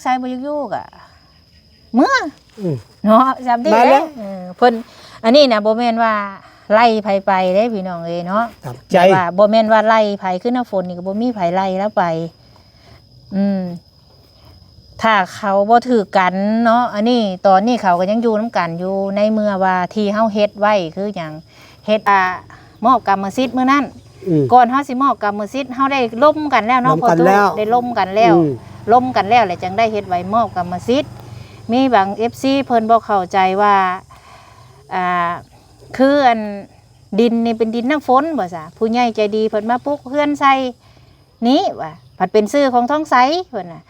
ໃສບໍ່ຢາກຢູ່ກະເມືອ ອືມ ເນາະ ຊ່ຳນີ້ ນັ້ນແຫຼະ ເດ້ ເອີ ເພິ່ນ ອັນນີ້ນະ ບໍ່ແມ່ນວ່າໄລ່ໃຜໄປເດ້ພີ່ນ້ອງເອີຍເນາະ ຕາມໃຈ ແຕ່ວ່າບໍ່ແມ່ນວ່າໄລ່ໃຜ ຄືນ້ຳຝົນນີ້ກໍບໍ່ມີໃຜໄລ່ລາວໄປ ອືມ ຖ້າເຂົາບໍ່ຖືກກັນເນາະ ອັນນີ້ ຕອນນີ້ເຂົາກໍຍັງຢູ່ນຳກັນຢູ່ ໃນເມື່ອວ່າທີ່ເຮົາເຮັດໄວ້ຄືຫຍັງ ເຮັດ ອ່າ ມອບກຳມະສິດມື້ນັ້ນ ອືມ ກ່ອນເຮົາຊິມອບກຳມະສິດ ເຮົາໄດ້ລົມກັນແລ້ວເນາະ ພໍ່ຕູ້ ໄດ້ລົມກັນແລ້ວ ອືມ ລົມກັນແລ້ວ ແລ້ວຈັ່ງໄດ້ເຮັດໃບມອບກຳມະສິດ. ມີບາງເອັຟຊີເພິ່ນບໍ່ເຂົ້າໃຈວ່າ ອ່າ ຄືອັນ ດິນນີ້ເປັນດິນນ້ຳຝົນວ່າຊະ ຜູ້ໃຫຍ່ໃຈດີເພິ່ນມາປຸກເຮືອນໃສ່ນີ້ວ່າ ພັດເປັນຊື່ຂອງທອງໃສເພິ່ນນະ.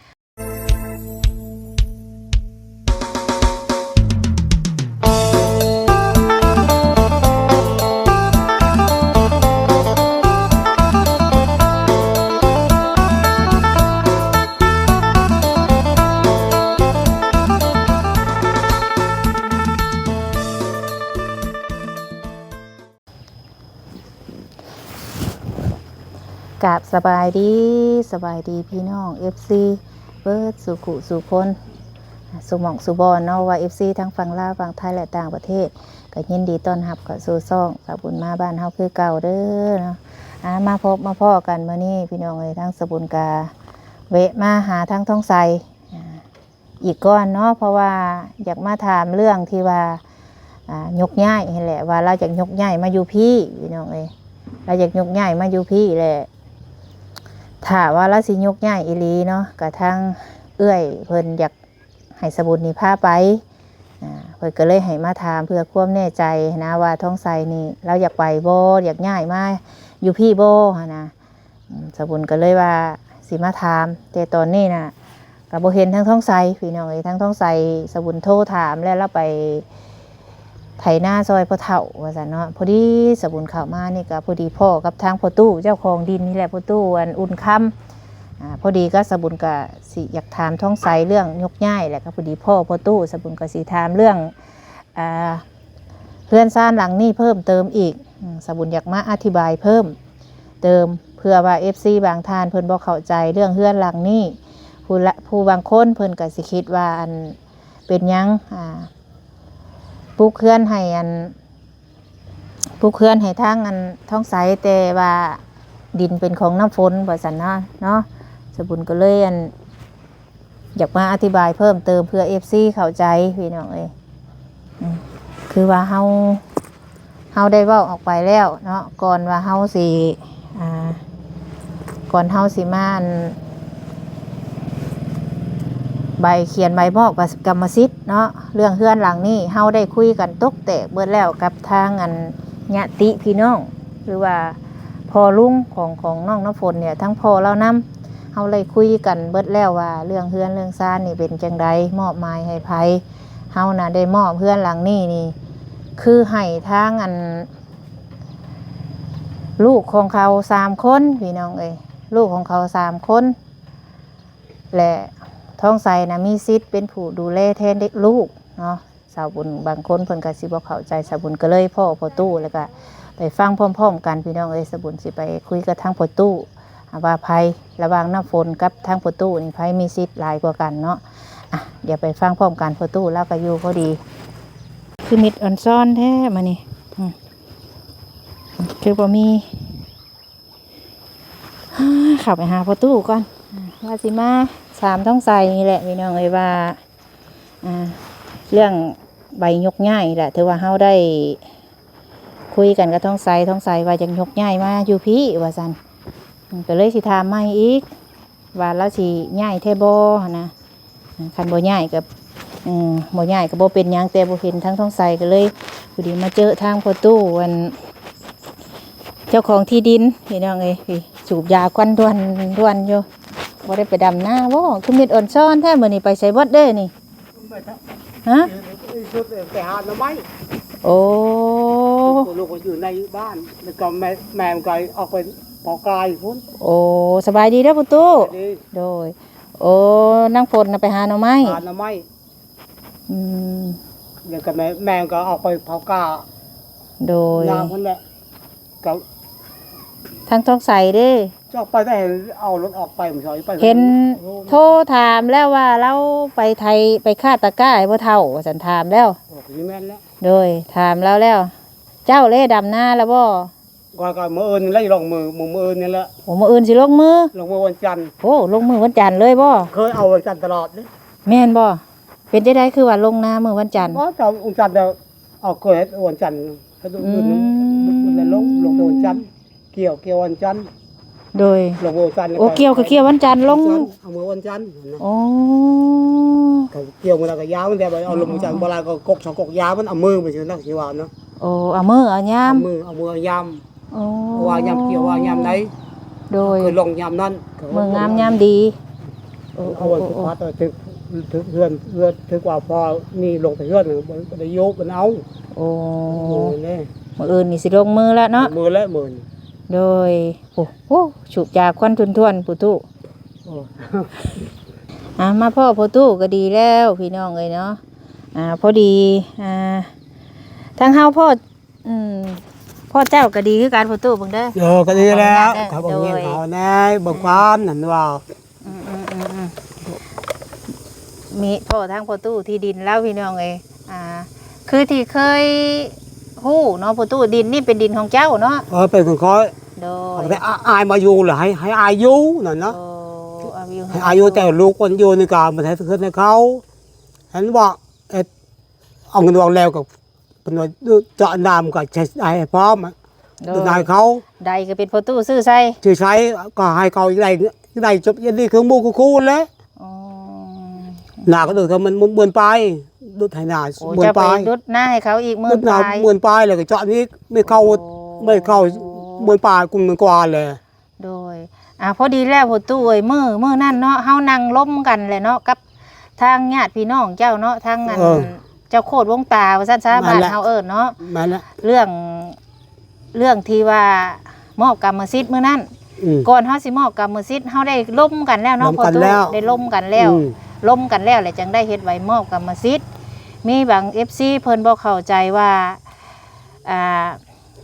ກາບສະບາຍດີ ສະບາຍດີພີ່ນ້ອງເອັຟຊີເບິດສູ່ຄູ່ສູ່ຄົນ ສູ່ໝ່ອງສູ່ບ່ອນເນາະ ວ່າເອັຟຊີທັງຝັ່ງລາວ ຝັ່ງໄທ ແລະ ຕ່າງປະເທດ ກໍຍິນດີຕ້ອນຮັບເຂົ້າສູ່ຊ່ອງສາວບຸນມາບ້ານເຮົາຄືເກົ່າເດີເນາະ. ອາ ມາພົບມາພໍ້ກັນມື້ນີ້ພີ່ນ້ອງເອີຍ ທາງສາວບຸນກະແວະມາຫາທາງທອງໃສ ອາ ອີກກ່ອນເນາະ ເພາະວ່າຢາກມາຖາມເລື່ອງທີ່ວ່າ ອ່າ ຍົກຍ້າຍຫັ້ນແຫຼະ ວ່າລາວຢາກຍົກຍ້າຍມາຢູ່ພີ້ ພີ່ນ້ອງເອີຍ ລາວຢາກຍົກຍ້າຍມາຢູ່ພີ້ແຫຼະ ຖ້າວ່າລາວຊິຍົກຍ້າຍອີ່ຫຼີເນາະ ກະທາງເອື້ອຍເພິ່ນຢາກໃຫ້ສາວບຸນນີ້ພາໄປ ອ່າ ເພິ່ນກໍເລີຍໃຫ້ມາຖາມເພື່ອຄວາມແນ່ໃຈຫັ້ນນະ ວ່າທອງໃສນີ້ລາວຢາກໄປບໍ່ ຢາກຍ້າຍມາຢູ່ພີ້ບໍ່ຫັ້ນນະ. ອືມ ສາວບຸນກໍເລີຍວ່າຊິມາຖາມ ແຕ່ຕອນນີ້ນະ ກໍບໍ່ເຫັນທາງທອງໃສ ພີ່ນ້ອງເອີຍ ທາງທອງໃສ ສາວບຸນໂທຖາມແລ້ວ ລາວໄປໄຖນາຊ່ອຍພໍ່ເຖົ້າວ່າຊັ້ນເນາະ. ພໍດີສາວບຸນເຂົ້າມານີ້ ກໍພໍດີພໍ້ກັບທາງພໍ່ຕູ້ ເຈົ້າຂອງດິນນີ້ແຫຼະ ພໍ່ຕູ້ ອັນ ອຸ່ນຄຳ ອ່າ ພໍດີກໍສາວບຸນກໍຊິຢາກຖາມທອງໃສເລື່ອງຍົກຍ້າຍ ແລ້ວກໍພໍດີພໍ້ພໍ່ຕູ້ ສາວບຸນກໍຊິຖາມເລື່ອງ ອ່າ ເຮືອນຊານຫຼັງນີ້ເພີ່ມເຕີມອີກ. ອາ ສາວບຸນຢາກມາອະທິບາຍເພີ່ມເຕີມ ເພື່ອວ່າເອັຟຊີບາງທ່ານເພິ່ນບໍ່ເຂົ້າໃຈເລື່ອງເຮືອນຫຼັງນີ້ ຜູ້ລະ ຜູ້ບາງຄົນເພິ່ນກໍຊິຄິດວ່າ ອັນ ເປັນຫຍັງ ອ່າ ປຸກເຮືອນໃຫ້ ອັນ ປຸກເຮືອນໃຫ້ທາງ ອັນ ທອງໃສ ແຕ່ວ່າດິນເປັນຂອງນ້ຳຝົນ ວ່າຊັ້ນນະເນາະ. ສາວບຸນກໍເລີຍ ອັນ ຢາກມາອະທິບາຍເພີ່ມເຕີມເພື່ອເອັຟຊີເຂົ້າໃຈ ພີ່ນ້ອງເອີຍ. ອືມ ຄືວ່າເຮົາ ເຮົາໄດ້ເວົ້າອອກໄປແລ້ວເນາະ ກ່ອນວ່າເຮົາຊິ ອ່າ ກ່ອນເຮົາຊິມາ ອັນ ໃບ ຂຽນໃບມອບກຳມະສິດເນາະ ເລື່ອງເຮືອນຫຼັງນີ້ ເຮົາໄດ້ຄຸຍກັນຕົກແຕກເບິດແລ້ວກັບທາງ ອັນ ຍາດຕິພີ່ນ້ອງ ຫຼືວ່າພໍ່ລຸງຂອງ ຂອງນ້ອງນ້ຳຝົນນີ້ ທັງພໍ່ລາວນຳ ເຮົາໄດ້ຄຸຍກັນເບິດແລ້ວວ່າ ເລື່ອງເຮືອນເລື່ອງຊານນີ້ເປັນຈັ່ງໃດ ມອບໝາຍໃຫ້ໃຜ. ເຮົານະໄດ້ມອບເຮືອນຫຼັງນີ້ນີ້ ຄືໃຫ້ທາງ ອັນ ລູກຂອງເຂົາສາມຄົນ ພີ່ນ້ອງເອີຍ ລູກຂອງເຂົາສາມຄົນ ແລະ ທອງໃສນະມີສິດເປັນຜູ້ດູແລແທນເດັກລູກເນາະ. ສາວບຸນບາງຄົນເພິ່ນກໍຊິບໍ່ເຂົ້າໃຈ ສາວບຸນກໍເລີຍພໍ້ພໍ່ຕູ້ ແລ້ວກໍໄປຟັງພ້ອມໆກັນ ພີ່ນ້ອງເອີຍ. ສາວບຸນຊິໄປຄຸຍກັບທາງພໍ່ຕູ້ ວ່າໃຜ ລະຫວ່າງນ້ຳຝົນກັບທາງພໍ່ຕູ້ນີ້ ໃຜມີສິດຫຼາຍກວ່າກັນເນາະ. ອ່ະ ດຽວໄປຟັງພ້ອມກັນ ພໍ່ຕູ້ລາວກໍຢູ່ພໍດີ. ຄືມິດອອນຊອນແທ້ມື້ນີ້ ອືມ ຄືບໍ່ມີ ເຂົ້າໄປຫາພໍ່ຕູ້ກ່ອນ ວ່າຊິມາຖາມທອງໃສນີ້ແຫຼະ ພີ່ນ້ອງເອີຍ ວ່າ ອ່າ ເລື່ອງໃບຍົກຍ້າຍນີ້ແຫຼະ ຖືວ່າເຮົາໄດ້ຄຸຍກັນກັບທອງໃສ ທອງໃສວ່າຢາກຍົກຍ້າຍມາຢູ່ພີ້ວ່າຊັ້ນ ກໍເລີຍຊິຖາມໃໝ່ອີກ ວ່າລາວຊິຍ້າຍແທ້ບໍ່ຫັ້ນນະ. ຄັນບໍ່ຍ້າຍກໍ ອືມ ບໍ່ຍ້າຍກໍບໍ່ເປັນຫຍັງ ແຕ່ບໍ່ເຫັນທາງທອງໃສ ກໍເລີຍພໍດີມາເຈີທາງພໍ່ຕູ້ ອັນ ເຈົ້າຂອງທີ່ດິນ ພີ່ນ້ອງເອີຍ ສູບຢາຄວັນທວນໆຢູ່. ບໍ່ໄດ້ໄປດຳນາບໍ່? ຄືມິດອອນຊອນແທ້ມື້ນີ້ ໄປໃສເບິດເດ້ນີ້? ຮະ? ໄປຫາໜໍ່ໄມ້. ໂອ້ ລູກກໍຢູ່ໃນບ້ານ ແລ້ວກໍແມ່ ແມ່ມັນກໍອອກໄປເຜົາກາຢູ່ພຸ້ນ. ໂອ້ ສະບາຍດີເດີພໍ່ຕູ້. ສະບາຍດີ. ໂດຍ. ໂອ້ ນາງຝົນນະໄປຫາໜໍ່ໄມ້. ຫາໜໍ່ໄມ້. ອືມ ແລ້ວກໍແມ່ ແມ່ກໍອອກໄປເຜົາກ້າ. ໂດຍ. ນາງພຸ້ນແຫຼະ. ກໍ ທາງທອງໃສເດ້? ອອກໄປໄດ້ ເອົາລົດອອກໄປ ມັນຊິໄປ ເຫັນໂທຖາມແລ້ວວ່າລາວໄປໄຖ ໄປຄາດຕະກ້າໃຫ້ພໍ່ເຖົ້າ ວ່າຊັ້ນ ຖາມແລ້ວ. ໂອ້ ກໍຊິແມ່ນແຫຼະ. ໂດຍ ຖາມລາວແລ້ວ. ເຈົ້າເລດຳນາແລ້ວບໍ່? ກໍ ກໍມື້ອື່ນນີ້ແຫຼະ ລົງມື ມື້ ມື້ອື່ນນີ້ແຫຼະ. ໂອ້ ມື້ອື່ນຊິລົງມື? ລົງມື້ວັນຈັນ. ໂອ້ ລົງມື້ວັນຈັນເລີຍບໍ່? ເຄີຍເອົາວັນຈັນຕະຫຼອດເດ້. ແມ່ນບໍ່? ເປັນຈັ່ງໃດຄືວ່າລົງນາມື້ວັນຈັນ? ບໍ່ ເຈົ້າວັນຈັນເດີ ເອົາ ເຄີຍເຮັດວັນຈັນ ເຮັດມື້ອື່ນ ອືມ ແລ້ວລົງ ລົງແຕ່ວັນຈັນ ກ່ຽວ ກ່ຽວວັນຈັນ. ໂດຍ ລົງມື້ວັນຈັນ ໂອ້ ແລ້ວກໍ ກ່ຽວກໍກ່ຽວວັນຈັນ ລົງ ເອົາມື້ວັນຈັນ. ໂອ້ ກໍກ່ຽວມື້ລະກໍຍາວ ແຕ່ວ່າເອົາລົງມື້ວັນຈັນ ອໍ ບໍ່ຫຼາຍກໍກົກສອງກົກ ຍາວ ມັນເອົາມື້ໄປຊື່ນະ ຊິວ່າເນາະ. ໂອ້ ເອົາມື້ເອົາຍາມ ເອົາມື້ ເອົາມື້ເອົາຍາມ. ໂອ້ ວ່າຍາມກ່ຽວ ວ່າຍາມໃດ. ໂດຍ ຄືລົງຍາມນັ້ນ ມື້ງາມຍາມດີ. ໂອ້ ເອົາ ໂອ້ ໂອ້ ຖືກ ຖືກເຮືອນ ເຮືອນ ຖືກວ່າພໍນີ້ລົງແຕ່ເຮືອນ ບໍ່ ບໍ່ໄດ້ຢູ່ ບໍ່ໄດ້ເອົາ. ໂອ້ ມື້ອື່ນນີ້ຊິລົງມືແລ້ວເນາະ. ມື້ແລ້ວມື້ນີ້. ໂດຍ ໂອ້ ໂອ້ ສູບຈາກຄວັນຖ້ວນໆ ຜູ້ຕູ້. ໂອ້ ອ່າ ມາພໍ້ພໍ່ຕູ້ກໍດີແລ້ວ ພີ່ນ້ອງເອີຍເນາະ. ອ່າ ພໍດີ ອ່າ ທາງເຮົາພໍ້ ອືມ ພໍ່ເຈົ້າກໍດີຄືກັນ ພໍ່ຕູ້ເບິ່ງເດີ. ເອີ ກໍດີແລ້ວ ຂໍອະນຸຍາດເດີ ເຂົາເບິ່ງ ໂດຍ ເຂົາແດ່ ເບິ່ງຄວາມນັ້ນວ່າ ອືມ ອືມ ອືມ ອືມ ມີພໍ່ ທາງພໍ່ຕູ້ທີ່ດິນລາວ ພີ່ນ້ອງເອີຍ. ອ່າ ຄືທີ່ເຄີຍຮູ້ເນາະ ພໍ່ຕູ້ ດິນນີ້ເປັນດິນຂອງເຈົ້າເນາະ. ເອີ ເປັນຂອງຂ້ອຍ. ໂດຍ ເອົາໄປ ອາ ອ້າຍມາຢູ່ ແລ້ວໃຫ້ ໃຫ້ອ້າຍຢູ່ນັ້ນນະ. ໂອ້ ເອົາຢູ່ ໃຫ້ອ້າຍຢູ່ ແຕ່ລູກຄົນຢູ່ນີ້ກໍບໍ່ໄດ້ເຮັດເຮືອນໃຫ້ເຂົາ ເຫັນບໍ່ ເຮັດ ເອົາເງິນອອກແລ້ວກໍ ເພິ່ນວ່າເຈາະນ້ຳກໍໃຊ້ໄດ້ພ້ອມ. ໂດຍ ເປັນນາຍເຂົາ ໄດ້ກໍເປັນພໍ່ຕູ້ຊື້ໃສ່ ຊື້ໃຊ້ ກໍໃຫ້ເຂົາໄດ້ ໄດ້ຈົບ ອັນນີ້ຄືໝູ່ຄູ່ໆແຫຼະ. ອໍ ນາກໍດູດເຂົາມັນໝື່ນປາຍ ດູດໄຖນາ ໂອ້ ໝື່ນປາຍ ເຈົ້າໄປດູດນາໃຫ້ເຂົາອີກໝື່ນປາຍ ດູດນາໝື່ນປາຍ ແລ້ວກໍເຈາະນີ້ ມີເຂົ້າ ໂອ້ ມີເຂົ້າໝື່ນປາຍ ກຸມໝື່ນກວ່າແຫຼະ. ໂດຍ ອ່າ ພໍດີແລ້ວພໍ່ຕູ້ເອີຍ ມື້ ມື້ນັ້ນເນາະ ເຮົານັ່ງລົມກັນແຫຼະເນາະ ກັບທາງຍາດພີ່ນ້ອງເຈົ້າເນາະ ທາງອັນ ເອີ ເຈົ້າໂຄດວົງຕາວ່າຊັ້ນຊະ ບ້ານເຮົາເອີ້ນເນາະ. ແມ່ນແຫຼະ ເລື່ອງ ເລື່ອງທີ່ວ່າມອບກຳມະສິດມື້ນັ້ນ. ອືມ ກ່ອນເຮົາຊິມອບກຳມະສິດ ເຮົາໄດ້ລົມກັນແລ້ວເນາະ ພໍ່ຕູ້ ໄດ້ລົມກັນແລ້ວ. ອືມ ລົມກັນແລ້ວ ແລ້ວຈັ່ງໄດ້ເຮັດໃບມອບກຳມະສິດ. ມີບາງເອັຟຊີເພິ່ນບໍ່ເຂົ້າໃຈວ່າ ອ່າ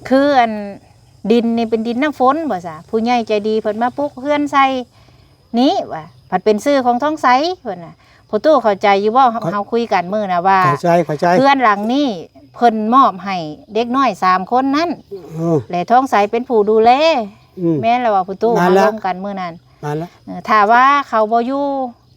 ຄືອັນ ດິນນີ້ເປັນດິນນ້ຳຝົນວ່າຊະ ຜູ້ໃຫຍ່ໃຈດີເພິ່ນມາປຸກເຮືອນໃສ່ນີ້ວ່າ ພັດເປັນຊື່ຂອງທອງໃສເພິ່ນນະ. ພໍ່ຕູ້ເຂົ້າໃຈຢູ່ບໍ່? ເຮົາ ເຮົາຄຸຍກັນມື້ນະວ່າ ເຂົ້າໃຈ ເຂົ້າໃຈ ເຮືອນຫຼັງນີ້ເພິ່ນມອບໃຫ້ເດັກນ້ອຍສາມຄົນນັ້ນ ເອີ ແລະທອງໃສເປັນຜູ້ດູແລ. ອືມ ແມ່ນແລ້ວວ່າພໍ່ຕູ້ ເຮົາລົມກັນມື້ນັ້ນ. ນັ້ນແຫຼະ ເອີ ຖ້າວ່າເຂົາບໍ່ຢູ່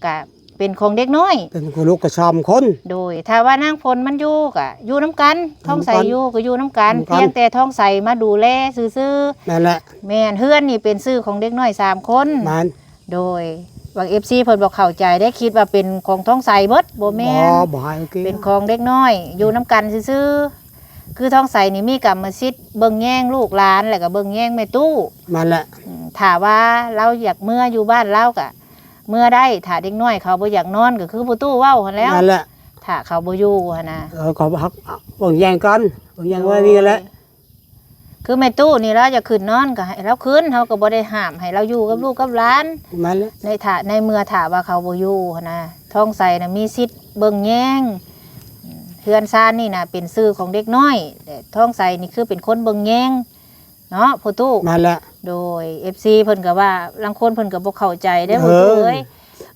ກະເປັນຂອງເດັກນ້ອຍ ເປັນຂອງລູກກະສາມຄົນ. ໂດຍ ຖ້າວ່ານາງຝົນມັນຢູ່ກະຢູ່ນຳກັນ ນຳກັນ ທອງໃສຢູ່ກະຢູ່ນຳກັນ ນຳກັນ ພຽງແຕ່ທອງໃສມາດູແລຊື່ໆ. ນັ້ນແຫຼະ ແມ່ນ ເຮືອນນີ້ເປັນຊື່ຂອງເດັກນ້ອຍສາມຄົນ. ແມ່ນ ໂດຍ ບາງເອັຟຊີເພິ່ນບໍ່ເຂົ້າໃຈໄດ້ ຄິດວ່າເປັນຂອງທອງໃສເບິດ ບໍ່ແມ່ນ ບໍ່ ບໍ່ໃຫ້ ໂອເຄ ເປັນຂອງເດັກນ້ອຍຢູ່ນຳກັນຊື່ໆ. ຄືທອງໃສນີ້ມີກຳມະສິດເບິ່ງແຍງລູກຫຼານ ແລ້ວກະເບິ່ງແຍງແມ່ຕູ້. ນັ້ນແຫຼະ ອືມ ຖ້າວ່າລາວຢາກເມືອຢູ່ບ້ານລາວກະ ເມືອໄດ້ ຖ້າເດັກນ້ອຍເຂົາບໍ່ຢາກນອນ ກໍຄືພໍ່ຕູ້ເວົ້າຫັ້ນແຫຼ້ວ ນັ້ນແຫຼະ ຖ້າເຂົາບໍ່ຢູ່ຫັ້ນນະ. ເອີ ເຂົາຮັກເບິ່ງແຍງກັນ ເບິ່ງແຍງໄວ້ນີ້ແຫຼະ. ໂດຍ ຄືແມ່ຕູ້ນີ້ລາວຢາກຂຶ້ນນອນກໍໃຫ້ລາວຂຶ້ນ ເຮົາກໍບໍ່ໄດ້ຫ້າມໃຫ້ລາວຢູ່ກັບລູກກັບຫຼານ. ນັ້ນແຫຼະ ໃນຖ້າ ໃນເມື່ອຖ້າວ່າເຂົາບໍ່ຢູ່ຫັ້ນນະ ທອງໃສນະມີສິດເບິ່ງແຍງ. ເຮືອນຊານນີ້ນະເປັນຊື່ຂອງເດັກນ້ອຍ ແລະທອງໃສນີ້ຄືເປັນຄົນເບິ່ງແຍງ ເນາະ ພໍ່ຕູ້. ນັ້ນແຫຼະ ໂດຍ ເອັຟຊີເພິ່ນກໍວ່າ ລາງຄົນເພິ່ນກໍບໍ່ເຂົ້າໃຈເດ້ ເອີ ພໍ່ຕູ້ເອີຍ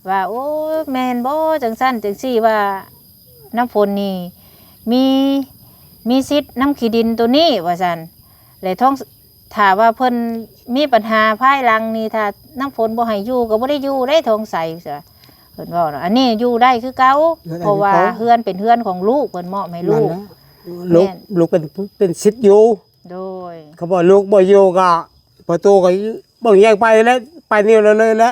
ວ່າ ໂອ້ ແມ່ນບໍ່ ຈັ່ງຊັ້ນຈັ່ງຊີ້ ວ່ານ້ຳຝົນນີ້ມີ ມີສິດນຳທີ່ດິນໂຕນີ້ວ່າຊັ້ນ. ແລະທອງ ຖ້າວ່າເພິ່ນມີບັນຫາພາຍຫຼັງນີ້ ຖ້ານ້ຳຝົນບໍ່ໃຫ້ຢູ່ກໍບໍ່ໄດ້ຢູ່ເດ້ ທອງໃສ ເພິ່ນເວົ້ານະ. ອັນນີ້ຢູ່ໄດ້ຄືເກົ່າ ເພາະວ່າເຮືອນເປັນເຮືອນຂອງລູກ ເພິ່ນມອບໃຫ້ລູກ. ນັ້ນແຫຼະ ລູກ ແມ່ນ ລູກເປັນ ເປັນສິດຢູ່. ໂດຍ ເຂົາບອກລູກບໍ່ຢູ່ກໍ ປະຕູກໍເບິ່ງແຍງໄປແລ້ວ ໄປນີ້ເລີຍແຫຼະ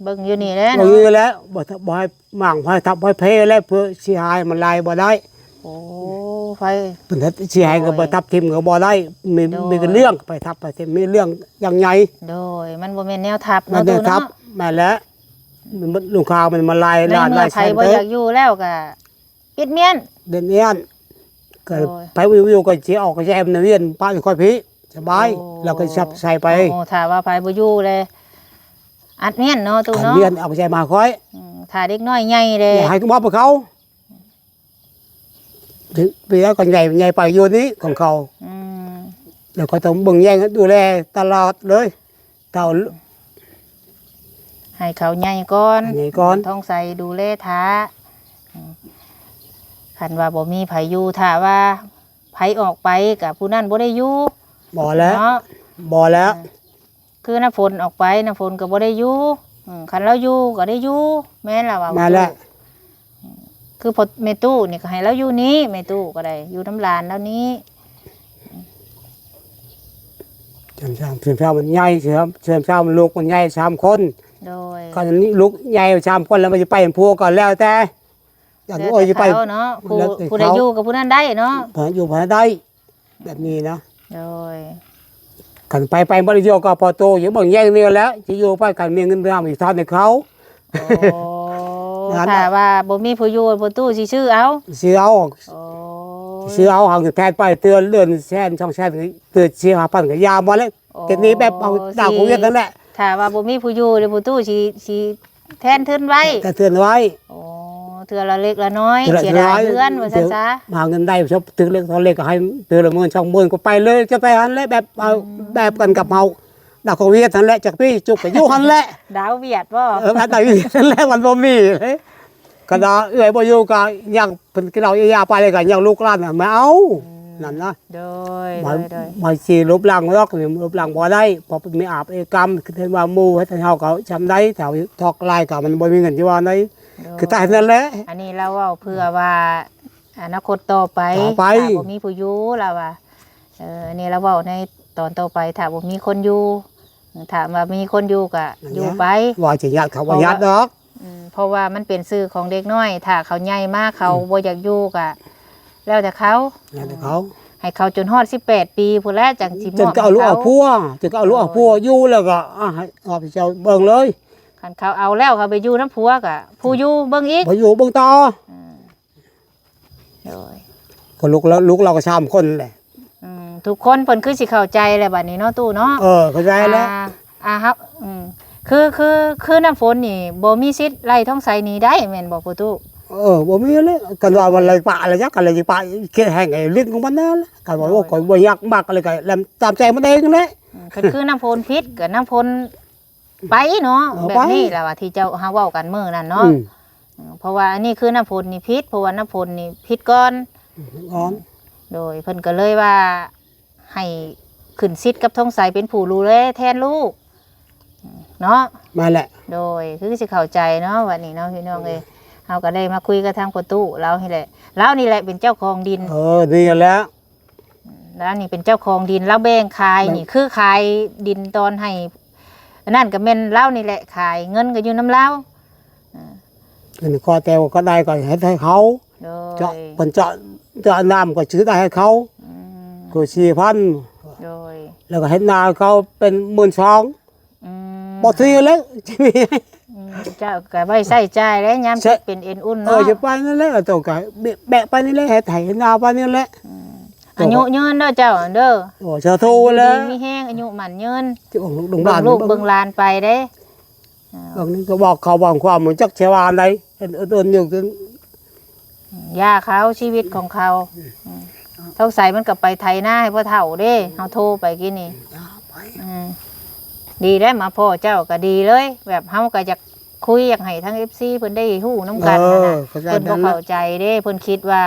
ເບິ່ງຢູ່ນີ້ແຫຼະ ເບິ່ງຢູ່ນີ້ແຫຼະ ບໍ່ ບໍ່ໃຫ້ໝາງ ບໍ່ໃຫ້ທັບໃຫ້ເພແລ້ວ ເພື່ອຊິໃຫ້ມັນຫຼາຍບໍ່ໄດ້. ໂອ້ ໄປ ເພິ່ນຊິໃຫ້ກໍບໍ່ທັບຖິ້ມກໍບໍ່ໄດ້ ມີ ໂດຍ ມີແຕ່ເລື່ອງໄປທັບໄປຖິ້ມ ມີເລື່ອງຢ່າງໃຫຍ່. ໂດຍ ມັນບໍ່ແມ່ນແນວທັບເນາະ ແມ່ນແນວທັບ ຕູ້ເນາະ ແມ່ນແຫຼະ ມັນລູກຄ້າມັນມາຫຼາຍ ໃນເມື່ອໃຜບໍ່ຢາກຢູ່ແລ້ວກໍ ປິດມ້ຽນ ເດັດມ້ຽນ ກໍ ໂດຍ ໃຜຢູ່ໆກໍຊິອອກແຈມນະວຽນ ປະໃຫ້ຂ້ອຍພີ້ ສະບາຍ ໂອ້ ແລ້ວກໍສັບໃສ່ໄປ. ໂອ້ ຖ້າວ່າໃຜບໍ່ຢູ່ແລ້ວ ອັດມ້ຽນເນາະ ຕູ້ເນາະ ອັດມ້ຽນ ເອົາແຈມມາໃຫ້ຂ້ອຍ. ອືມ ຖ້າເດັກນ້ອຍໃຫຍ່ແລ້ວ ໃຫ້ມອບໃຫ້ເຂົາ ເປັນແລ້ວກໍໃຫຍ່ ໃຫຍ່ໄປຢູ່ນີ້ຂອງເຂົາ. ອືມ ແລ້ວກໍຕ້ອງເບິ່ງແຍງ ດູແລຕະຫຼອດເລີຍ. ເຖົ້າ ໃຫ້ເຂົາໃຫຍ່ກ່ອນ ໃຫຍ່ກ່ອນ ທອງໃສດູແລຖ້າ ຄັນວ່າບໍ່ມີໃຜຢູ່ ຖ້າວ່າໃຜອອກໄປກໍຜູ້ນັ້ນບໍ່ໄດ້ຢູ່ ບໍ່ແລ້ວ ເນາະ ບໍ່ແລ້ວ ເອີ ຄືນ້ຳຝົນອອກໄປ ນ້ຳຝົນກໍບໍ່ໄດ້ຢູ່ ອືມ ຄັນລາວຢູ່ກໍໄດ້ຢູ່ ແມ່ນລະວ່າ ແມ່ນແຫຼະ ຄືພໍ່ແມ່ຕູ້ນີ້ກໍໃຫ້ລາວຢູ່ນີ້ ແມ່ຕູ້ກໍໄດ້ຢູ່ນຳຫຼານລາວນີ້ ເຊື່ອມຊາວ ເຊື່ອມຊາວມັນໃຫຍ່ ເຊື່ອມ ເຊື່ອມຊາວມັນລູກມັນໃຫຍ່ສາມຄົນ ໂດຍ ຄັນນີ້ລູກໃຫຍ່ສາມຄົນແລ້ວມັນຊິໄປເປັນຜົວກໍແລ້ວແຕ່ ຢ່າງ ແລ້ວແຕ່ ໂອ້ຍ ຊິໄປ ເຂົາເນາະ ຜູ້ ແລ້ວແຕ່ ຜູ້ໃດ ເຂົາ ຢູ່ກັບຜູ້ນັ້ນໄດ້ເນາະ ໃຜຢູ່ໃຜໄດ້ ແບບນີ້ນະ ໂດຍ ຄັນໄປ ໄປບໍ່ໄດ້ຢູ່ກັບພໍ່ຕູ້ ຢູ່ເບິ່ງແຍງນີ້ແຫຼະ ຊິຢູ່ໄປ ຄັນມີເງິນເດືອນຊິທອນໃຫ້ເຂົາ ໂອ້ ນັ້ນ ຖ້າວ່າບໍ່ມີຜູ້ຢູ່ ພໍ່ຕູ້ຊິຊື້ເອົາ ຊື້ເອົາ ໂອ້ ຊື້ເອົາ ຫາແທນໄປເດືອນ ເດືອນແສນສອງແສນ ເດືອນສີ່ຫ້າພັນກໍຢ່າມາແລ້ວ ໂອ້ ເຮັດນີ້ແບບເອົາ ຊິ ດາວໂຄວິດນັ້ນແຫຼະ ຖ້າວ່າບໍ່ມີຜູ້ຢູ່ ແລ້ວພໍ່ຕູ້ຊິ ຊິ ແທນທຶນໄວ້ ແທນທຶນໄວ້ ໂອ້ ເທື່ອລະເລັກລະນ້ອຍ ເທື່ອລະ ເສຍດາຍ ເທື່ອລະ ເຮືອນວ່າຊັ້ນຊະ ຫາເງິນໄດ້ ຖືກເລັກຖອນເລັກກໍໃຫ້ເທື່ອລະໝື່ນສອງໝື່ນກໍໄປເລີຍ ຈະໄປຫັ້ນແຫຼະ ແບບເອົາ ອືມ ແບບກັນກັບເຮົາ ດາວໂຄວິດຫັ້ນແຫຼະ ຈັກປີຈຸກກໍຢູ່ຫັ້ນແຫຼະ ດາວຫວຽດບໍ່ ເອີ ດາວຫວຽດຫັ້ນແຫຼະ ມັນບໍ່ມີເລີຍ ຄັນວ່າເອື້ອຍບໍ່ຢູ່ກໍຍັງ ເພິ່ນກິນເຫຼົ້າຢາໄປແລ້ວກໍຍັງລູກຫຼານນະມາເອົາ ອືມ ນັ້ນນະ ໂດຍ ມາ ໂດຍ ມາຊິລົບລ້າງດອກນີ້ ລົບລ້າງບໍ່ໄດ້ ເພາະມີອາບເອກຳ ຄືເຫັນວ່າໝູ່ເຮັດໃຫ້ເຮົາກໍຊ່ຳໃດ ຖ້າທອກຫຼາຍກໍມັນບໍ່ມີເງິນຊິວ່າໃດ ໂດຍ ຄືຕາຍນັ້ນແຫຼະ ອັນນີ້ລາວເວົ້າເພື່ອວ່າອະນາຄົດຕໍ່ໄປ ຕໍ່ໄປ ຖ້າບໍ່ມີຜູ້ຢູ່ລາວວ່າ ເອີ ອັນນີ້ລາວເວົ້າໃນຕອນຕໍ່ໄປ ຖ້າບໍ່ມີຄົນຢູ່ ຖ້າວ່າມີຄົນຢູ່ກໍຢູ່ໄປ ວ່າຊິຍາດເຂົາບໍ່ຍາດດອກ ອືມ ເພາະວ່າມັນເປັນຊື່ຂອງເດັກນ້ອຍ ຖ້າເຂົາໃຫຍ່ມາເຂົາ ອືມ ບໍ່ຢາກຢູ່ກໍແລ້ວແຕ່ເຂົາ ແລ້ວແຕ່ເຂົາ ໃຫ້ເຂົາຈົນຮອດສິບແປດປີພຸ້ນແຫຼະ ຈັ່ງຊິມອບໃຫ້ເຂົາ ຈຶ່ງກໍເອົາລູກເອົາຜົວ ຈຶ່ງກໍເອົາລູກເອົາຜົວຢູ່ ແລ້ວກໍ ອ່າ ໃຫ້ອອກເຈົ້າເບິ່ງເລີຍ ຄັນເຂົາເອົາແລ້ວ ເຂົາໄປຢູ່ນຳຜົວກໍຜູ້ຢູ່ເບິ່ງອີກ ຜູ້ຢູ່ເບິ່ງຕໍ່ ອືມ ໂດຍ ກໍລູກລາວ ລູກລາວກໍສາມຄົນແຫຼະ ອືມ ທຸກຄົນເພິ່ນຄືຊິເຂົ້າໃຈແລ້ວບັດນີ້ເນາະ ຕູ້ເນາະ ເອີ ເຂົ້າໃຈແລ້ວ ອ່າ ອ່າ ເຮົາ ອືມ ຄື ຄື ຄືນ້ຳຝົນນີ້ບໍ່ມີສິດໄລ່ທອງໃສໜີໄດ້ແມ່ນບໍ່ພໍ່ຕູ້? ເອີ ບໍ່ມີແລ້ວ ຄັນວ່າມັນໄລ່ປະລະຈັກ ຄັນໄລ່ປະເຂດແຫ້ງ ເລື່ອງຂອງມັນນັ້ນແຫຼະ ຄັນວ່າ ໂອ້ຍ ໂອ້ ຂ້ອຍບໍ່ຢາກມັກ ແລ້ວກໍແລ້ວຕາມໃຈມັນເອງແຫຼະ ອືມ ຄັນຄືນ້ຳຝົນຜິດ ກໍນ້ຳຝົນ ໄປເນາະ ເອີ ແບບນີ້ ໄປ ລະວ່າທີ່ເຈົ້າ ເຮົາເວົ້າກັນມື້ນັ້ນເນາະ ອືມ ເອີ ເພາະວ່າອັນນີ້ຄືນ້ຳຝົນນີ້ຜິດ ເພາະວ່ານ້ຳຝົນນີ້ຜິດກ່ອນ ອືມ ກ່ອນ ໂດຍ ເພິ່ນກໍເລີຍວ່າໃຫ້ຂຶ້ນສິດກັບທອງໃສເປັນຜູ້ດູແລແທນລູກເນາະ ແມ່ນແຫຼະ ໂດຍ ຄືຊິເຂົ້າໃຈເນາະ ບັດນີ້ເນາະ ພີ່ນ້ອງເອີຍ ເຮົາກໍໄດ້ມາຄຸຍກັບທາງພໍ່ຕູ້ລາວນີ້ແຫຼະ ລາວນີ້ແຫຼະເປັນເຈົ້າຂອງດິນ ເອີ ນີ້ແຫຼະ ລາວນີ້ເປັນເຈົ້າຂອງດິນ ລາວແບ່ງຂາຍນີ້ ແບ່ງ ຄືຂາຍດິນຕອນໃຫ້ ອັນນັ້ນກໍແມ່ນລາວນີ້ແຫຼະຂາຍ ເງິນກໍຢູ່ນຳລາວ ເອີ ເງິນຂໍແຕ່ວ່າກໍໄດ້ກໍເຮັດໃຫ້ເຂົາ ໂດຍ ເຈາະ ເພິ່ນເຈາະ ເຈາະນ້ຳກໍຊື້ໄດ້ໃຫ້ເຂົາ ອືມ ກໍສີ່ພັນ ໂດຍ ແລ້ວກໍເຮັດນາໃຫ້ເຂົາເປັນໝື່ນສອງ ອືມ ບໍ່ຖືກແລ້ວ ອືມ ເຈົ້າກໍໄວ້ໃຊ້ຈ່າຍແລ້ວ ຍາມເຈັບເປັນເອັນອຸ່ນເນາະ ເອີ ຈະໄປນັ້ນແຫຼະ ເຈົ້າກໍແບະ ແບະໄປນີ້ແຫຼະ ເຮັດໄຖເຮັດນາໄປນີ້ແຫຼະ ອືມ ອາຍຸຍືນເດີເຈົ້າເດີ ໂອ້ ສາທຸແລ້ວ ຢູ່ດີມີແຮງ ອາຍຸໝັ້ນຍືນ ເບິ່ງລູກເບິ່ງຫຼານໄປເດ້ ເອີ ບາງນີ້ກໍບອກເຂົາບາງຄວາມ ບໍ່ຈັກຊິວ່າອັນໃດ ເອີ້ນໆຢູ່ ຢ່າເຂົາ ຊີວິດຂອງເຂົາ ອືມ ອືມ ສົງໄສມັນກໍໄປໄຖນາໃຫ້ພໍ່ເຖົ້າເດ້ ເຮົາໂທໄປກີ້ນີ້ ອືມ ດີໄດ້ມາພໍ້ເຈົ້າກໍດີເລີຍ ແບບເຮົາກໍຢາກຄຸຍ ຢາກໃຫ້ທາງເອັຟຊີເພິ່ນໄດ້ຮູ້ນຳກັນ ເອີ ຫັ້ນນະ ເພິ່ນບໍ່ເຂົ້າໃຈເດ້ ເພິ່ນຄິດວ່າ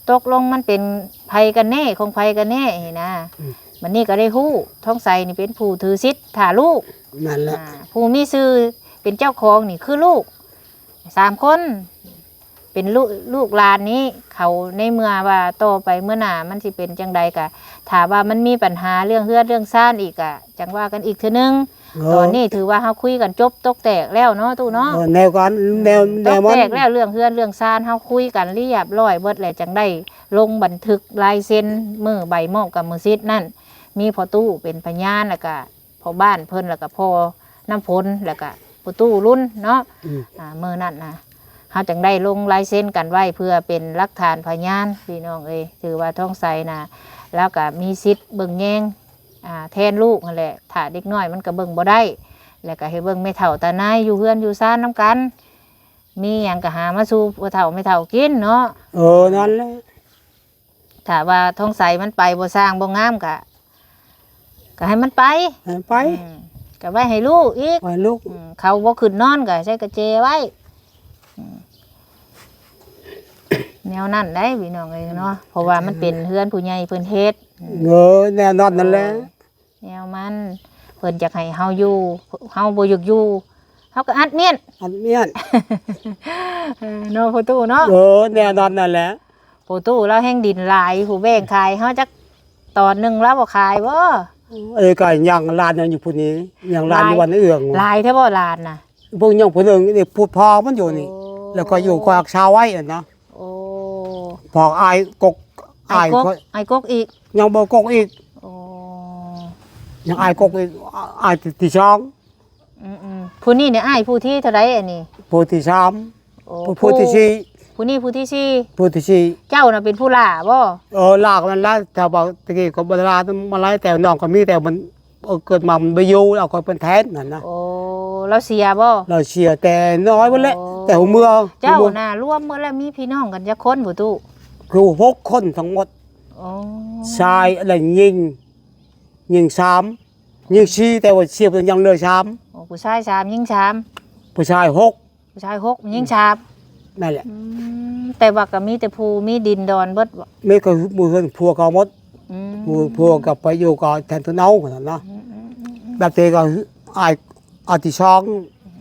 ຕົກລົງມັນເປັນໃຜກັນແນ່ ຂອງໃຜກັນແນ່ຫັ້ນນະ ອືມ ບັດນີ້ກໍໄດ້ຮູ້ ທອງໃສນີ້ເປັນຜູ້ຖືສິດຖ້າລູກ ນັ້ນແຫຼະ ອ່າ ຜູ້ມີຊື່ເປັນເຈົ້າຂອງນີ້ຄືລູກ ສາມຄົນ ເປັນລູກ ລູກຫຼານນີ້ ເຂົາ ໃນເມື່ອວ່າຕໍ່ໄປເມື່ອໜ້າມັນຊິເປັນຈັ່ງໃດ ກະຖ້າວ່າມັນມີບັນຫາເລື່ອງເຮືອນເລື່ອງຊານອີກ ກະຈັ່ງວ່າກັນອີກເທື່ອໜຶ່ງ ເອີ ຕອນນີ້ຖືວ່າເຮົາຄຸຍກັນຈົບຕົກແຕກແລ້ວເນາະ ຕູ້ເນາະ ເອີ ແນວກັນ ອືມ ແນວ ແນວມັນຕົກແຕກແລ້ວ ເລື່ອງເຮືອນເລື່ອງຊານເຮົາຄຸຍກັນລຽບລ້ອຍເບິດແລ້ວ ຈັ່ງໄດ້ລົງບັນທຶກລາຍເຊັນມື້ໃບມອບກຳມະສິດນັ້ນ ມີພໍ່ຕູ້ເປັນພະຍານ ແລ້ວກະ ພໍ່ບ້ານເພິ່ນ ແລ້ວກະພໍ່ນ້ຳຝົນ ແລ້ວກະພໍ່ຕູ້ລຸນເນາະ ອືມ ອ່າ ມື້ນັ້ນນະ ເຮົາຈັ່ງໄດ້ລົງລາຍເຊັນກັນໄວ້ເພື່ອເປັນຫຼັກຖານພະຍານ ພີ່ນ້ອງເອີຍ ຖືວ່າທອງໃສນະ ລາວກະມີສິດເບິ່ງແຍງ ອ່າ ແທນລູກຫັ້ນແຫຼະ ຖ້າເດັກນ້ອຍມັນກະເບິ່ງບໍ່ໄດ້ ແລ້ວກະໃຫ້ເບິ່ງແມ່ເຖົ້າຕານາຍຢູ່ເຮືອນຢູ່ຊານນຳກັນ ມີຫຍັງກະຫາມາສູ່ພໍ່ເຖົ້າແມ່ເຖົ້າກິນເນາະ ເອີ ນັ້ນແຫຼະ ຖ້າວ່າທອງໃສມັນໄປບໍ່ຊ່າງບໍ່ງາມກະ ກະໃຫ້ມັນໄປ ໃຫ້ໄປ ອືມ ກໍໄວ້ໃຫ້ລູກອີກ ໄວ້ລູກ ອືມ ເຂົາບໍ່ຂຶ້ນນອນກໍໃສ່ກະແຈໄວ້ ອືມ ແນວນັ້ນໄດ໋ພີ່ນ້ອງເອີຍເນາະ ເພາະວ່າມັນເປັນເຮືອນຜູ້ໃຫຍ່ເພິ່ນເຮັດ ເອີ ແນວນັ້ນນັ້ນແຫຼະ ແນວມັນ ເພິ່ນຢາກໃຫ້ເຮົາຢູ່ ເຮົາບໍ່ຢາກຢູ່ ເຮົາກໍອັດມ້ຽນ ອັດມ້ຽນ ເອີ ເນາະພໍ່ຕູ້ເນາະ ເອີ ແນວນັ້ນນັ້ນແຫຼະ ພໍ່ຕູ້ລາວແຮ່ງດິນຫຼາຍ ຜູ້ແບ່ງຂາຍເຮົາຈັກຕອນໜຶ່ງລາວບໍ່ຂາຍບໍ່ ເອີ ກໍຍັງຫຼານຍັງຢູ່ພຸ້ນນີ້ ຍັງຫຼານຢູ່ວັນເອື້ອງ ຫຼາຍແທ້ບໍ່ຫຼານນະ ເບິ່ງຍັງຜູ້ໜຶ່ງນີ້ ຜູ້ພໍ່ມັນຢູ່ນີ້ ໂອ້ ແລ້ວກໍຢູ່ຄອກຊາວໄວ້ຫັ້ນນະ ໂອ້ ພໍ່ອ້າຍກົກ ອ້າຍກົກ ອ້າຍຂ້ອຍ ອ້າຍກົກອີກ ຍັງບໍ່ກົກອີກ ໂອ້ ຍັງອ້າຍກົກອີກ ອ້າຍທີ່ສອງ ອືມໆ ຜູ້ນີ້ນີ້ອ້າຍຜູ້ທີເທົ່າໃດອັນນີ້ ຜູ້ທີສາມ ໂອ້ ຜູ້ ຜູ້ທີສີ່ ຜູ້ນີ້ຜູ້ທີສີ່ ຜູ້ທີສີ່ ເຈົ້ານະເປັນຜູ້ຫຼ້າບໍ່ ເອີ ຫຼ້າກໍແມ່ນຫຼ້າ ແຕ່ວ່າຕະກີ້ກໍບໍ່ໄດ້ຫຼ້າມາຫຼາຍ ແຕ່ນ້ອງກໍມີ ແຕ່ມັນ ເອີ ເກີດມາມັນບໍ່ຢູ່ ເອົາຂ້ອຍເປັນແທນຫັ້ນນະ ໂອ້ ລາວເສຍບໍ່ ລາວເສຍແຕ່ນ້ອຍພຸ້ນແຫຼະ ໂອ້ ແຕ່ຫົວເມືອ ເຈົ້ານະລວມໝົດແລ້ວມີພີ່ນ້ອງກັນຈັກຄົນບໍ່ຕູ້ ຄືຫົກຄົນທັງໝົດ ໂອ້ ຊາຍ ແລະ ຍິງ ຍິງສາມ ຍິງສີ່ ແຕ່ວ່າເສຍໄປຍັງເຫຼືອສາມ ໂອ້ ຜູ້ຊາຍສາມ ຍິງສາມ ຜູ້ຊາຍຫົກ ຜູ້ຊາຍຫົກ ຍິງສາມ ນັ້ນແຫຼະ ອືມ ແຕ່ວ່າກໍມີແຕ່ຜູ້ມີດິນດອນເບິດບໍ່ ມີກໍໝູ່ເຮືອນຜົວເຂົາໝົດ ອືມ ຜູ້ຜົວກໍໄປຢູ່ກັບແທນຕົນເອົາຫັ້ນນະ ອືມໆໆໆ ແບບທີ່ກໍອ້າຍ ອ້າຍທີ່ສອງ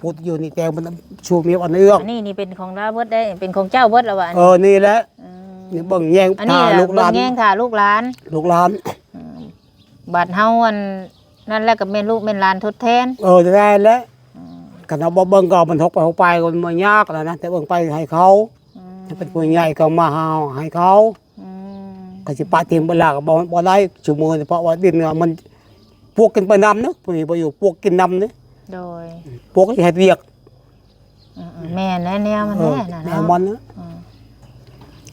ຜູ້ຢູ່ນີ້ແຕ່ມັນຊູເມຍອັນເອື້ອງ ອັນນີ້ນີ້ເປັນຂອງລາວເບິດໄດ໋ ເປັນຂອງເຈົ້າເບິດລະວ່າ ເອີ ນີ້ແຫຼະ ອືມ ນີ້ເບິ່ງແຍງ ອັນນີ້ ຖ້າລູກຫຼານ ເບິ່ງແຍງຖ້າລູກຫຼານ ລູກຫຼານ ອືມ ບາດເຮົາອັນນັ້ນແລ້ວກໍແມ່ນລູກແມ່ນຫຼານທົດແທນ ເອີ ແທ້ແຫຼະ ອືມ ຄັນເຮົາບໍ່ເບິ່ງກໍມັນຫົກໄປຫົກໄປກໍມັນຍາກແລ້ວນະ ແຕ່ເບິ່ງໄປໃຫ້ເຂົາ ອືມ ເປັນຜູ້ໃຫຍ່ກໍມາຫາໃຫ້ເຂົາ ອືມ ກໍຊິປະຖິ້ມເວລາກໍບໍ່ ບໍ່ໄດ້ຊຸມື້ນີ້ ເພາະວ່າດິນມັນປວກກິນໄປນຳເນາະ ຜູ້ນີ້ບໍ່ຢູ່ປວກກິນນຳເດ້ ໂດຍ ປວກເຮັດວຽກ ອືມໆ ແມ່ນແລ້ວ ແນວມັນ ເອີ ແນວມັນນະ ອືມ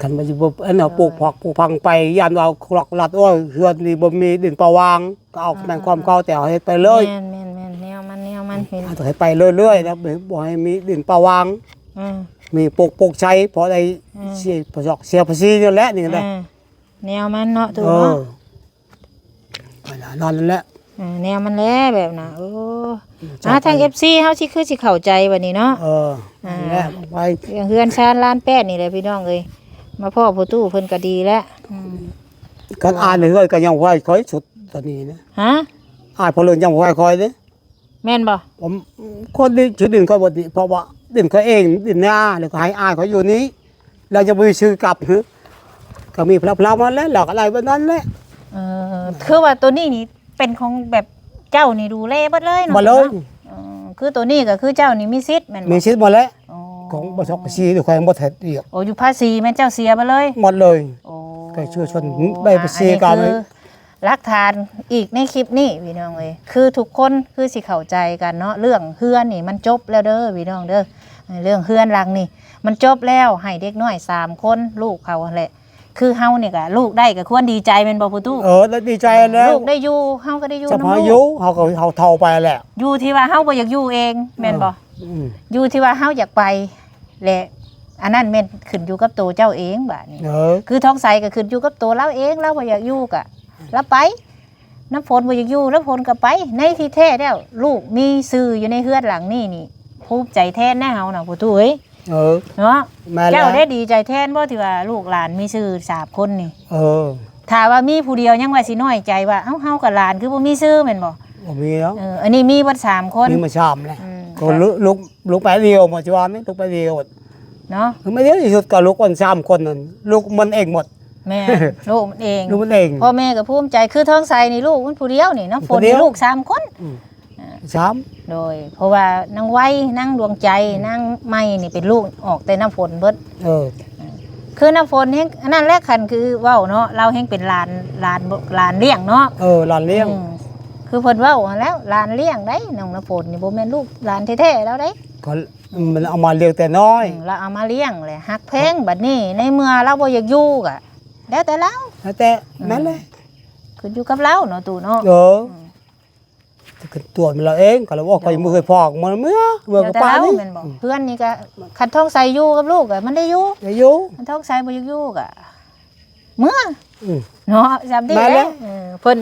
ຄັນວ່າຊິບໍ່ອັນເອົາ ໂດຍ ປູກຜັກປູກຝັງໄປ ຢ້ານວ່າລັກລັດ ໂອ້ຍ ເຮືອນນີ້ບໍ່ມີດິນປະຫວ່າງ ກໍເອົາ ອ່າ ແມ່ນຄວາມເຂົາ ແຕ່ເຮົາເຮັດໄປເລີຍ ແມ່ນໆໆ ແນວມັນ ແນວມັນ ເຮັດ ເຮົາຕ້ອງເຮັດໄປເລື້ອຍໆ ແລ້ວບໍ່ໃຫ້ມີດິນປະຫວ່າງ ອືມ ມີປູກ ປູກໃສ່ ພໍໄດ້ ອືມ ເສຍ ເສຍພາສີນີ້ແຫຼະ ນີ້ແຫຼະ ອ່າ ແນວມັນເນາະ ເອີ ຕູ້ເນາະ ນັ້ນແຫຼະ ເອີ ແນວມັນແຫຼະແບບນະ ໂອ້ ອືມ ອ່າ ທາງເອັຟຊີເຮົາຊິຄືຊິເຂົ້າໃຈບັດນີ້ເນາະ ເອີ ອ່າ ນັ້ນແຫຼະ ໄປ ເຮືອນຊານລານແປ້ນນີ້ແຫຼະພີ່ນ້ອງເອີຍ ມາພໍ້ພໍ່ຕູ້ເພິ່ນກໍດີແລ້ວ ອືມ ຄັນອ້າຍເຮືອນກໍຍັງໄວ້ຄ່ອຍສຸດຕອນນີ້ນະ ຮະ ອ້າຍພໍ່ເລີນຍັງໄວ້ຄ່ອຍເດ້ ແມ່ນບໍ່? ຜົມ ຄົນນີ້ຊື່ດິນຂ້ອຍເບິດນີ້ ເພາະວ່າດິນຂ້ອຍເອງ ດິນນາ ແລ້ວກໍໃຫ້ອ້າຍຂ້ອຍຢູ່ນີ້ ແລ້ວຈະບໍ່ມີຊື່ກັບ ກໍມີພະລາວໆມາແລ້ວ ແລ້ວກໍໄດ້ແບບນັ້ນແຫຼະ ເອີ ຄືວ່າໂຕນີ້ນີ້ເປັນຂອງແບບເຈົ້ານີ້ດູແລເບິດເລີຍເນາະ? ເບິດເລີຍ ເອີ ຄືໂຕນີ້ກໍຄືເຈົ້ານີ້ມີສິດແມ່ນບໍ່? ມີສິດໝົດແຫຼະ ອໍ ຂອງບໍ່ຊອກພາສີ ຂ້ອຍບໍ່ທັນເຮັດວຽກ ໂອ້ ຢູ່ພາສີແມ່ນເຈົ້າເສຍເບິດເລີຍ? ໝົດເລີຍ ໂອ້ ກໍຊື່ຊົນໄດ້ພາສີ ອ່າ ກໍ ອັນນີ້ຄື ຫຼັກຖານອີກໃນຄລິບນີ້ພີ່ນ້ອງເອີຍ ຄືທຸກຄົນຄືຊິເຂົ້າໃຈກັນເນາະ ເລື່ອງເຮືອນນີ້ມັນຈົບແລ້ວເດີພີ່ນ້ອງເດີ ເລື່ອງເຮືອນຫຼັງນີ້ມັນຈົບແລ້ວ ໃຫ້ເດັກນ້ອຍສາມຄົນ ລູກເຂົາຫັ້ນແຫຼະ ຄືເຮົານີ້ກະລູກໄດ້ກະຄວນດີໃຈແມ່ນບໍ່ພໍ່ຕູ້? ເອີ ດີໃຈແລ້ວ ລູກໄດ້ຢູ່ ເຮົາກໍໄດ້ຢູ່ນຳລູກ ເຮົາກໍ ເຮົາເຖົ້າໄປແລ້ວ ຢູ່ທີ່ວ່າເຮົາບໍ່ຢາກຢູ່ເອງແມ່ນບໍ່? ເອີ ອືມ ຢູ່ທີ່ວ່າເຮົາຢາກໄປ ແລະ ອັນນັ້ນແມ່ນຂຶ້ນຢູ່ກັບໂຕເຈົ້າເອງບາດນີ້ ເອີ ຄືທອງໃສກໍຂຶ້ນຢູ່ກັບໂຕລາວເອງ ລາວບໍ່ຢາກຢູ່ກໍລາວໄປ ນ້ຳຝົນບໍ່ຢາກຢູ່ ນ້ຳຝົນກໍໄປ ໃນທີ່ແທ້ແລ້ວ ລູກມີຊື່ຢູ່ໃນເຮືອນຫຼັງນີ້ນີ້ ພູມໃຈແທນນະເຮົານະພໍ່ຕູ້ເອີຍ ເອີ ເນາະ ແມ່ນແລ້ວ ເຈົ້າໄດ້ດີໃຈແທນບໍ່ທີ່ວ່າລູກຫຼານມີຊື່ສາມຄົນນີ້? ເອີ ຖ້າວ່າມີຜູ້ດຽວຍັງວ່າຊິນ້ອຍໃຈວ່າ ເອົ້າ ເຮົາກັບຫຼານຄືບໍ່ມີຊື່ແມ່ນບໍ່? ບໍ່ມີແລ້ວ ເອີ ອັນນີ້ມີເບິດສາມຄົນ ມີມາສາມແລ້ວ ອືມ ກໍລູກ ລູກໄປດຽວ ມາຈະວ່າແມ່ນລູກໄປດຽວ ເນາະ ຄືມາດຽວທີ່ສຸດກໍລູກມັນສາມຄົນນັ້ນ ລູກມັນເອງໝົດ ແມ່ນ ລູກມັນເອງ ລູກມັນເອງ ພໍ່ແມ່ກໍພູມໃຈ ຄືທອງໃສນີ້ລູກມັນຜູ້ດຽວນີ້ ນ້ຳຝົນນີ້ລູກສາມຄົນ ອືມ ອ່າ ສາມ ໂດຍ ເພາະວ່ານາງໄວ ນາງດວງໃຈ ອືມ ນາງໄມນີ້ເປັນລູກອອກແຕ່ນ້ຳຝົນເບິດ ເອີ ອ່າ ຄືນ້ຳຝົນແຮ່ງ ອັນນັ້ນແຫຼະ ຄັນຄືເວົ້າເນາະ ລາວແຮ່ງເປັນຫຼານ ຫຼານ ຫຼານລ້ຽງເນາະ ເອີ ຫຼານລ້ຽງ ອືມ ຄືເພິ່ນເວົ້າຫັ້ນແຫຼະ ຫຼານລ້ຽງໄດ໋ ນ້ອງນ້ຳຝົນນີ້ ບໍ່ແມ່ນລູກຫຼານແທ້ໆລາວເດ້ ກໍມັນເອົາມາລ້ຽງແຕ່ນ້ອຍ ອືມ ລາວເອົາມາລ້ຽງແຫຼະ ຮັກແພງ ບັດນີ້ໃນເມື່ອລາວບໍ່ຢາກຢູ່ກໍແລ້ວແຕ່ລາວ ແລ້ວແຕ່ ອືມ ນັ້ນແຫຼະ ຂຶ້ນຢູ່ກັບລາວເນາະຕູ້ເນາະ ເອີ ອືມ ຈະຂຶ້ນຕົວະແມ່ນລາວເອງ ກໍລາວອອກໄປ ໂດຍ ມື້ເຄີຍພອກ ເມື່ອ ເມື່ອ ເມື່ອກໍປານນີ້ ແມ່ນບໍ່? ອືມ ເຮືອນນີ້ກໍ ຄັນທອງໃສຢູ່ກັບລູກກໍມັນໄດ້ຢູ່ ໄດ້ຢູ່ ຄັນທອງໃສບໍ່ຢາກຢູ່ກໍເມືອ ອືມ ເນາະ ຊ່ຳນີ້ແຫຼະ ເອີ ເພິ່ນ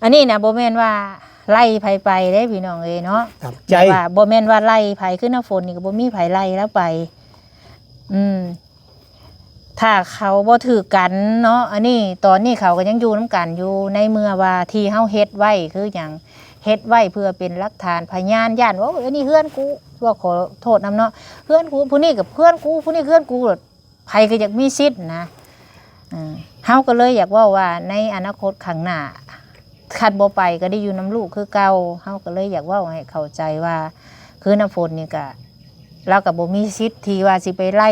ອັນນີ້ນະ ບໍ່ແມ່ນວ່າ ໄລ່ໃຜໄປເດ້ພີ່ນ້ອງເອີຍເນາະ ຕາມໃຈ ແຕ່ວ່າບໍ່ແມ່ນວ່າໄລ່ໃຜ ຄືນ້ຳຝົນນີ້ກໍບໍ່ມີໃຜໄລ່ລາວໄປ ອືມ ຖ້າເຂົາບໍ່ຖືກກັນເນາະ ອັນນີ້ ຕອນນີ້ເຂົາກໍຍັງຢູ່ນຳກັນຢູ່ ໃນເມື່ອວ່າທີ່ເຮົາເຮັດໄວ້ຄືຫຍັງ ເຮັດໄວ້ເພື່ອເປັນຫຼັກຖານພະຍານ ຢ້ານວ່າ ໂອ້ຍ ອັນນີ້ເຮືອນກູ ວ່າຂໍໂທດນຳເນາະ ເຮືອນກູ ຜູ້ນີ້ກໍເຮືອນກູ ຜູ້ນີ້ເຮືອນກູ ໃຜກໍຢາກມີສິດນະ ເອີ ເຮົາກໍເລີຍຢາກເວົ້າວ່າໃນອະນາຄົດຂ້າງໜ້າ ຄັນບໍ່ໄປກໍໄດ້ຢູ່ນຳລູກຄືເກົ່າ ເຮົາກໍເລີຍຢາກເວົ້າໃຫ້ເຂົ້າໃຈວ່າ ຄືນ້ຳຝົນນີ້ກະ ລາວກໍບໍ່ມີສິດທີ່ວ່າຊິໄປໄລ່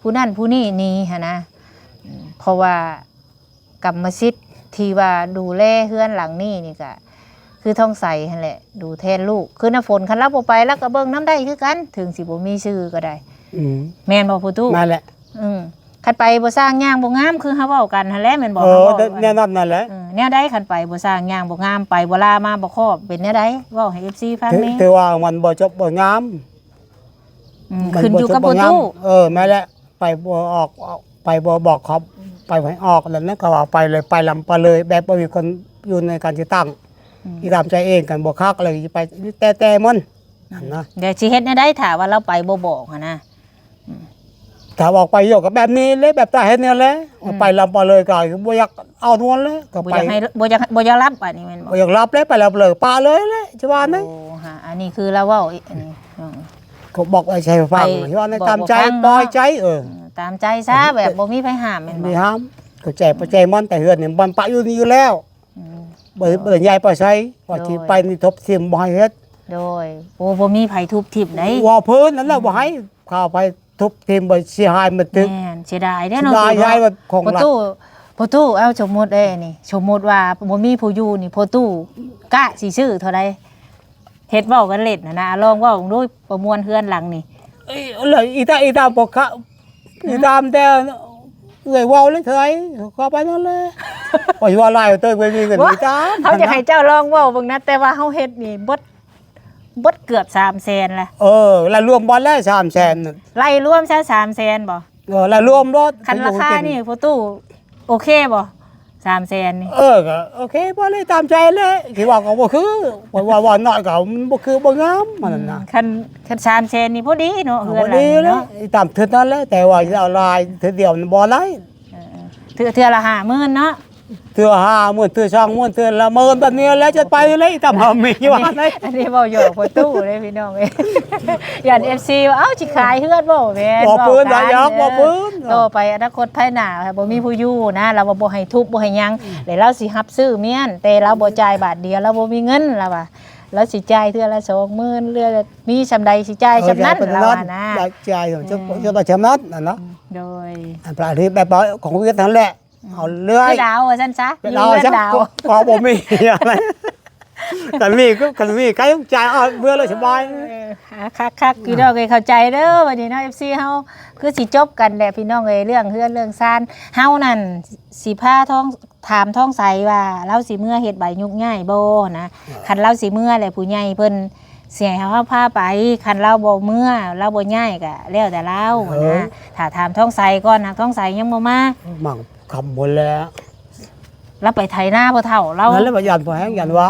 ຜູ້ນັ້ນຜູ້ນີ້ໜີຫັ້ນນະ ອືມ ເພາະວ່າ ກຳມະສິດທີ່ວ່າດູແລເຮືອນຫຼັງນີ້ນີ້ກະ ຄືທອງໃສຫັ້ນແຫຼະ ດູແທນລູກ ຄືນ້ຳຝົນ ຄັນລາວບໍ່ໄປ ລາວກໍເບິ່ງນຳໄດ້ຄືກັນ ເຖິງຊິບໍ່ມີຊື່ກໍໄດ້ ອືມ ແມ່ນບໍ່ພໍ່ຕູ້? ນັ້ນແຫຼະ ອືມ ຄັນໄປບໍ່ສ້າງຍ່າງບໍ່ງາມ ຄືເຮົາເວົ້າກັນຫັ້ນແຫຼະ ແມ່ນບໍ່? ເອີ ເຮົາເວົ້າ ແນວນັ້ນນັ້ນແຫຼະ ເອີ ແນວໃດ ຄັນໄປບໍ່ສ້າງຍ່າງບໍ່ງາມ ໄປບໍ່ລາມາບໍ່ຄອບ ເປັນແນວໃດ? ເວົ້າໃຫ້ເອັຟຊີຟັງແດ່ ຖື ຖືວ່າມັນບໍ່ຈົບບໍ່ງາມ ອືມ ມັນ ຂຶ້ນຢູ່ກັບພໍ່ຕູ້ ເອີ ແມ່ນແຫຼະ ໄປບໍ່ອອກ ໄປບໍ່ບອກເຂົາ ໄປໃຫ້ອອກ ແລ້ວນັ້ນກໍວ່າໄປເລີຍ ໄປລຳໄປເລີຍ ແບບບໍ່ມີຄົນຢູ່ໃນການຕິດຕັ້ງ ອືມ ອີຕາມໃຈເອງກັນບໍ່ຄັກເລີຍ ໄປແຕ່ ແຕ່ມັນຫັ້ນນະ ແລ້ວຊິເຮັດແນວໃດ ຖ້າວ່າລາວໄປບໍ່ບອກຫັ້ນນະ? ອືມ ຖ້າອອກໄປໂຍກກໍແບບນີ້ເລີຍ ແບບຕາເຫັນນີ້ແຫຼະ ອືມ ໄປລຳໄປເລີຍ ກໍບໍ່ຢາກເອົານວນເລີຍ ກໍ ບໍ່ ໄປ ຢາກໃຫ້ ບໍ່ຢາກ ບໍ່ຢາກຮັບ ບາດນີ້ແມ່ນບໍ່? ບໍ່ຢາກຮັບເລີຍ ໄປລຳເລີຍ ປະເລີຍແຫຼະ ຈະວ່າໄດ? ໂອ້ ຫາ ອັນນີ້ຄືລາວເວົ້າອີກ ອັນນີ້ ອືມ ກໍບອກໄວ້ໃຫ້ຟັງ ໄປ ວ່າໃນ ບອກ ຕາມໃຈ ບໍ່ຟັງເນາະ ປ່ອຍໃຈ ເອີ ອືມ ຕາມໃຈຊະ ແບບບໍ່ມີໃຜຫ້າມແມ່ນບໍ່? ບໍ່ມີຫ້າມ ເຂົ້າໃຈ ເຂົ້າໃຈມັນ ແຕ່ເຮືອນນີ້ມັນປະຢູ່ນີ້ຢູ່ແລ້ວ ອືມ ບໍ່ ບໍ່ໄດ້ຍ້າຍໄປໃສ ວ່າ ໂດຍ ຊິໄປນີ້ທຸບຖິ້ມ ບໍ່ໃຫ້ເຮັດ ໂດຍ ໂອ້ ບໍ່ມີໃຜທຸບຖິ້ມໃດ ວ່າເພິ່ນນັ້ນແຫຼະ ອືມ ບໍ່ໃຫ້ ຂ້າໄປທຸບຖິ້ມ ບໍ່ເສຍຫາຍ ມັນຖືກ ແມ່ນ ເສຍດາຍເດ້ເນາະ ເສຍດາຍ ຕູ້ເນາະ ຍາຍວ່າຂອງລັດ ພໍ່ຕູ້ ພໍ່ຕູ້ ເອົາ ສົມມຸດເດ້ນີ້ ສົມມຸດວ່າບໍ່ມີຜູ້ຢູ່ນີ້ ພໍ່ຕູ້ກະຊິຊື້ເທົ່າໃດ? ເຮັດເວົ້າກັນເຫຼັ້ນຫັ້ນນະ ລອງເວົ້າເບິ່ງດູ ປະມວນເຮືອນຫຼັງນີ້ ເອີຍ ແລ້ວອີຕາ ອີຕາບໍ່ຄະ ອືມ ອີຕາແຕ່ເອື້ອຍເວົ້າເລີຍ ເທົ່າໃດ ເຂົ້າໄປນັ້ນແຫຼະ ຂ້ອຍວ່າຫຼາຍເຕີບ ບໍ່ມີເງິນ ບໍ່ ອີຕາ ເຮົາຢາກໃຫ້ເຈົ້າລອງເວົ້າເບິ່ງນະ ແຕ່ວ່າເຮົາເຮັດນີ້ເບິດ ເບິດເກືອບສາມແສນແຫຼະ ເອີ ລະລວມເບິດແລ້ວສາມແສນ ໄລ່ລວມຊະສາມແສນບໍ່? ເອີ ລະລວມໂລດ ຄັນລາຄານີ້ພໍ່ຕູ້ໂອເຄບໍ່? ສາມແສນນີ້ ເອີ ກໍໂອເຄ ພໍໄດ້ຕາມໃຈແຫຼະ ທີ່ວ່າກໍບໍ່ຄື ເພາະວ່າ ວ່າໜ້ອຍກໍມັນບໍ່ຄືບໍ່ງາມ ອືມ ອັນນັ້ນນະ ຄັນ ຄັນສາມແສນນີ້ພໍດີເນາະ ເຮືອນຫຼັງນີ້ເນາະ ພໍດີແຫຼະ ຕາມທຶນນັ້ນແຫຼະ ແຕ່ວ່າຊິເອົາຫຼາຍເທື່ອດຽວມັນບໍ່ໄດ້ ເອີ ເທື່ອ ເທື່ອລະຫ້າໝື່ນເນາະ ເທື່ອຫ້າໝື່ນ ເທື່ອສອງໝື່ນ ເທື່ອລະໝື່ນ ແບບນີ້ແຫຼະ ຈະໄປເລີຍ ຕາມເຮົາມີຢູ່ ອັນນີ້ ອັນນີ້ເວົ້າຫຍອກພໍ່ຕູ້ເດ້ພີ່ນ້ອງເອີຍ ຢ້ານເອັຟຊີວ່າ ເອົ້າ ຊິຂາຍເຮືອນບໍ່? ແມ່ນ ບໍ່ເປີນ ເວົ້າກັນ ວ່າຫຍອກ ເອີ ບໍ່ເປີນ ຕໍ່ໄປອະນາຄົດພາຍໜ້າ ບໍ່ມີຜູ້ຢູ່ນະ ລາວວ່າບໍ່ໃຫ້ທຸບ ບໍ່ໃຫ້ຫຍັງ ອືມ ແລ້ວລາວຊິຮັບຊື້ມ້ຽນ ແຕ່ລາວບໍ່ຈ່າຍບາດດຽວ ລາວບໍ່ມີເງິນ ລາວວ່າ ລາວຊິຈ່າຍເທື່ອລະສອງໝື່ນ ເທື່ອມີສ່ຳໃດຊິຈ່າຍສ່ຳນັ້ນ ເອີ ລາວວ່ານະ ຈ່າຍ ເອີ ຈະ ຈະໄດ້ສ່ຳນັ້ນນະເນາະ ອືມ ໂດຍ ອັນປະເທດແບບຂອງຫວຽດຫັ້ນແຫຼະ ອືມ ເອົາເລື້ອຍ ຄືດາວວ່າຊັ້ນຊະ ເປັນ ຢູ່ເຮືອນດາວ ດາວ ກໍ ກໍບໍ່ມີຫຍັງ ຄັນມີກໍ ຄັນມີໃຜຈ່າຍ ເອົາເມືອເລີຍສະບາຍ ເອີ ຄັກໆ ພີ່ນ້ອງເອີຍ ເຂົ້າໃຈເດີ ບັດນີ້ເນາະ ເອັຟຊີເຮົາ ຄືຊິຈົບກັນແຫຼະພີ່ນ້ອງເອີຍ ເລື່ອງເຮືອນເລື່ອງຊານ ເຮົານັ້ນຊິພາທອງ ຖາມທອງໃສວ່າລາວຊິເມືອເຮັດໃບໂຍກຍ້າຍບໍ່ນະ ເອີ ຄັນລາວຊິເມືອແຫຼະ ຜູ້ໃຫຍ່ເພິ່ນ ຊິໃຫ້ເຮົາພາໄປ ຄັນລາວບໍ່ເມືອ ລາວບໍ່ຍ້າຍກະແລ້ວແຕ່ລາວ ເອີ ນະ ຖ້າຖາມທອງໃສກ່ອນນະ ທອງໃສຍັງບໍ່ມາ ມັງຄຳໝົດແລ້ວ ລາວໄປໄຖນາພໍ່ເຖົ້າລາວ ນັ້ນແຫຼະວ່າຢ້ານພໍ່ແຫ້ງຢ້ານວ່າ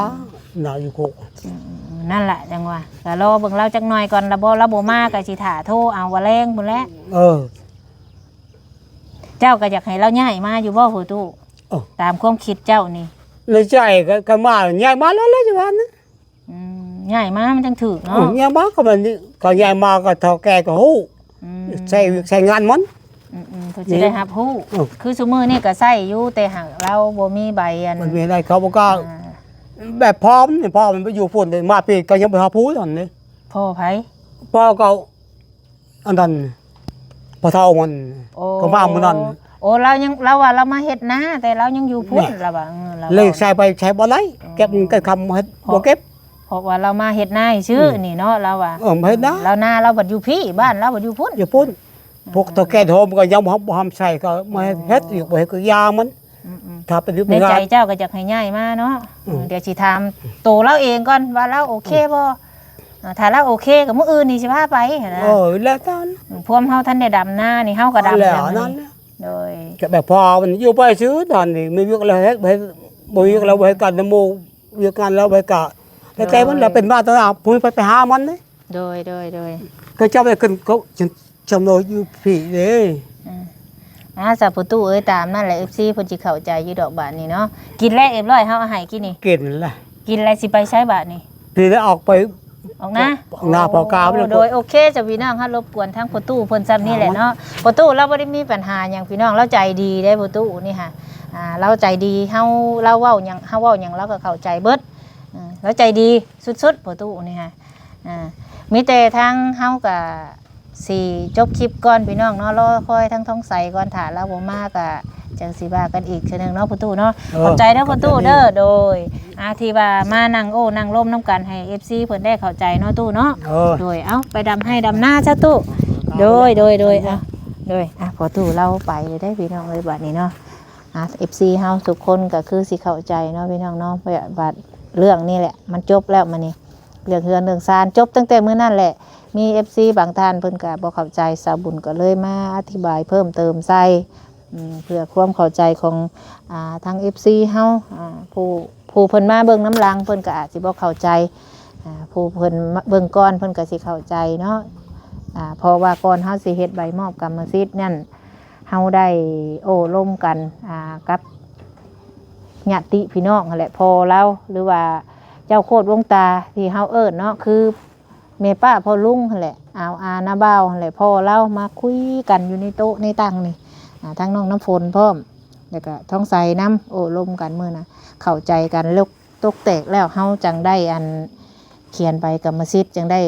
ອືມ ນະຢູ່ຄຸກ ອືມ ນັ້ນລະຈັ່ງວ່າ ກະລໍເບິ່ງລາວຈັກໜ່ອຍກ່ອນ ລາວບໍ່ ລາວບໍ່ມາກະຊິຖ້າໂທເອົາວ່າແລງພຸ້ນແຫຼະ ເອີ ເຈົ້າກະຢາກໃຫ້ລາວຍ້າຍມາຢູ່ບໍ່ ພໍ່ຕູ້? ເອີ ຕາມຄວາມຄິດເຈົ້ານີ້ ໃນໃຈກະ ກະມາ ຍ້າຍມາແລ້ວແຫຼະ ຊິວ່ານະ ອືມ ຍ້າຍມາມັນຈັ່ງຖືກເນາະ ເອີ ຍ້າຍມາກໍມັນ ກໍຍ້າຍມາກໍເຖົ້າແກ່ກໍຮູ້ ອືມ ໃຊ້ວຽກໃຊ້ງານມັນ ອືມໆ ເພິ່ນຊິໄດ້ຮັບຮູ້ ເອີ ຄືຊຸມື້ນີ້ກໍໃຊ້ຢູ່ ແຕ່ຫາກລາວບໍ່ມີໃບອັນ ມັນມີໃນເຂົາບໍ່ກ້າ ອ່າ ແບບພໍ່ມັນ ພໍ່ມັນໄປຢູ່ພຸ້ນ ມາພີ້ກໍຍັງບໍ່ຮັບຮູ້ນັ້ນເດ້ ພໍ່ໃຜ? ພໍ່ເຂົາ ອັນນັ້ນ ພໍ່ເຖົ້າມັນ ໂອ້ ກໍມາມື້ນັ້ນ ໂອ້ ລາວຍັງ ລາວວ່າລາວມາເຮັດນາ ແຕ່ລາວຍັງຢູ່ພຸ້ນ ລາວວ່າ ເອີ ລາວເລີຍໃຊ້ໄປໃຊ້ບໍ່ໄດ້ ເກັບເງິນເກັບຄຳເຮັດ ເພາະ ບໍ່ເກັບ ເພາະວ່າລາວມາເຮັດນາຊື່ ອືມ ນີ້ເນາະ ລາວວ່າ ເອີ ມາເຮັດນາ ລາວນາລາວບັດຢູ່ພີ້ ບ້ານລາວບັດຢູ່ພຸ້ນ ຢູ່ພຸ້ນ ອືມ ພວກເຖົ້າແກ່ໂຮມກໍຍັງບໍ່ ບໍ່ຮັບໃຊ້ ກໍມາເຮັດ ເອີ ຢູ່ ບໍ່ເຮັດກໍຢ່າມັນ ອືມໆ ຖ້າເປັນ ໃນໃຈເຈົ້າກໍຢາກໃຫ້ຍ້າຍມາເນາະ ອືມ ດຽວຊິຖາມໂຕລາວເອງກ່ອນວ່າລາວໂອເຄບໍ່ ອືມ ອ່າ ຖ້າລາວໂອເຄກໍມື້ອື່ນນີ້ຊິພາໄປຫັ້ນນະ ເອີ ແລ້ວແຕ່ ອືມ ພວມເຮົາທັນໄດ້ດຳນານີ້ ເຮົາກໍດຳແລ້ວ ແລ້ວ ນັ້ນແຫຼະ ໂດຍ ກໍແບບພໍມັນຢູ່ໄປຊື່ ຕອນນີ້ມີວຽກແລ້ວເຮັດ ບໍ່ເຮັດ ບໍ່ມີວຽກແລ້ວບໍ່ເຮັດການນຳໝູ່ ວຽກງານແລ້ວໄປກະ ແຕ່ແຕ່ມັນລະເປັນມາຕະຫຼາດ ພຸ້ນໄປ ໄປຫາມັນເດ້. ໂດຍ ໂດຍ ໂດຍ ກໍຈະໄປຂຶ້ນກໍຈຳໂນຢູ່ພີ້ເດ້. ອືມ ອ່າ ສາທຸຕູ້ເອີຍ ຕາມນັ້ນແຫຼະ ເອັຟຊີ ເພິ່ນຊິເຂົ້າໃຈຢູ່ດອກບາດນີ້ເນາະ. ກິນແລ້ວຮຽບຮ້ອຍ ເຮົາເອົາໃຫ້ກິນນີ້ ກິນແລ້ວ ກິນແລ້ວຊິໄປໃສບາດນີ້? ຊິໄດ້ອອກໄປ ອອກນາ ອອກນາເຜົາກາ ໂດຍ ໂອເຄ ເຈົ້າພີ່ນ້ອງ ເຮົາລົບກວນທາງພໍ່ຕູ້ເພິ່ນຊ່ຳນີ້ແຫຼະເນາະ. ພໍ່ຕູ້ລາວບໍ່ໄດ້ມີບັນຫາຫຍັງພີ່ນ້ອງ ລາວໃຈດີເດ້ ພໍ່ຕູ້ນີ້ຫາ ອ່າ ລາວໃຈດີ ເຮົາ ລາວເວົ້າຫຍັງ ເຮົາເວົ້າຫຍັງລາວກໍເຂົ້າໃຈເບິດ. ເອີ ລາວໃຈດີສຸດໆ ພໍ່ຕູ້ນີ້ຫາ. ອ່າ ມີແຕ່ທາງເຮົາກໍຊິຈົບຄລິບກ່ອນພີ່ນ້ອງເນາະ ລໍຄອຍທາງທອງໃສກ່ອນ ຖ້າລາວບໍ່ມາກໍຈັ່ງຊິວ່າກັນອີກເທື່ອໜຶ່ງເນາະ ພໍ່ຕູ້ເນາະ. ເອີ ຂອບໃຈເດີ ພໍ່ຕູ້ເດີ. ໂດຍ ອ່າ ທີ່ວ່າມານັ່ງໂອ້ນັ່ງລົມນຳກັນໃຫ້ ເອັຟຊີ ເພິ່ນໄດ້ເຂົ້າໃຈເນາະ ຕູ້ເນາະ. ໂດຍ ເອົາ ໄປດຳໄຮ່ດຳນາຊະຕູ້. ໂດຍ ໂດຍ ໂດຍ ອ່າ ໂດຍ ອ່າ ພໍ່ຕູ້ລາວໄປເລີຍເດ້ພີ່ນ້ອງເອີຍ ບາດນີ້ເນາະ. ອ່າ ເອັຟຊີ ເຮົາທຸກຄົນກໍຄືຊິເຂົ້າໃຈເນາະ ພີ່ນ້ອງເນາະ ວ່າເລື່ອງນີ້ແຫຼະ ມັນຈົບແລ້ວ ມານີ້ ເລື່ອງເຮືອນເລື່ອງຊານ ຈົບຕັ້ງແຕ່ມື້ນັ້ນແຫຼະ. ມີ ເອັຟຊີ ບາງທ່ານເພິ່ນກໍບໍ່ເຂົ້າໃຈ ສາວບຸນກໍເລີຍມາອະທິບາຍເພີ່ມເຕີມໃສ່ ອືມ ເພື່ອຄວາມເຂົ້າໃຈຂອງ ອ່າ ທາງ ເອັຟຊີ ເຮົາ ອ່າ ຜູ້ ຜູ້ເພິ່ນມາເບິ່ງນຳຫຼັງ ເພິ່ນກໍອາດຊິບໍ່ເຂົ້າໃຈ. ອ່າ ຜູ້ເພິ່ນມາເບິ່ງກ່ອນ ເພິ່ນກໍຊິເຂົ້າໃຈເນາະ. ອ່າ ເພາະວ່າກ່ອນເຮົາຊິເຮັດໃບມອບກຳມະສິດນັ້ນ ເຮົາໄດ້ໂອ້ລົມກັນ ອ່າ ກັບຍາດຕິພີ່ນ້ອງຫັ້ນແຫຼະ ພໍ່ລາວ ຫຼືວ່າເຈົ້າໂຄດວົງຕາທີ່ເຮົາເອີ້ນເນາະ ຄືແມ່ປ້າພໍ່ລຸງຫັ້ນແຫຼະ ອາວອານ້າບ່າວຫັ້ນແຫຼະ ພໍ່ລາວ ມາຄຸຍກັນຢູ່ໃນໂຕະໃນຕັ່ງນີ້ ອ່າ ທັງນ້ອງນ້ຳຝົນພ້ອມ ແລ້ວກໍທອງໃສນຳ ໂອ້ລົມກັນມື້ນະ ເຂົ້າໃຈກັນ ຕົກແຕກແລ້ວ ເຮົາຈັ່ງໄດ້ອັນຂຽນໃບກຳມະສິດ ຈັ່ງໄດ້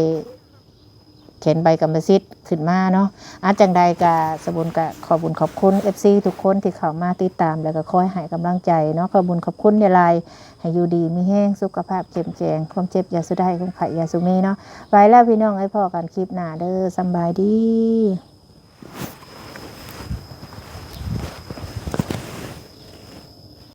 ຂຽນໃບກຳມະສິດຂຶ້ນມາເນາະ. ອາ ຈັ່ງໃດກະ ສາວບຸນກະຂອບບຸນຂອບຄຸນ ເອັຟຊີ ທຸກຄົນທີ່ເຂົ້າມາຕິດຕາມ ແລ້ວກະຄອຍໃຫ້ກຳລັງໃຈເນາະ. ຂອບບຸນຂອບຄຸນຫຼາຍໆ ໃຫ້ຢູ່ດີມີແຮງ ສຸຂະພາບເຂັ້ມແຂງ ຄວາມເຈັບຢ່າສູ່ໄດ້ ຄວາມໄຂ້ຢ່າສູ່ມີເນາະ. ໄປແລ້ວພີ່ນ້ອງເອີຍ ພໍ້ກັນຄລິບໜ້າເດີ ສຳບາຍດີ.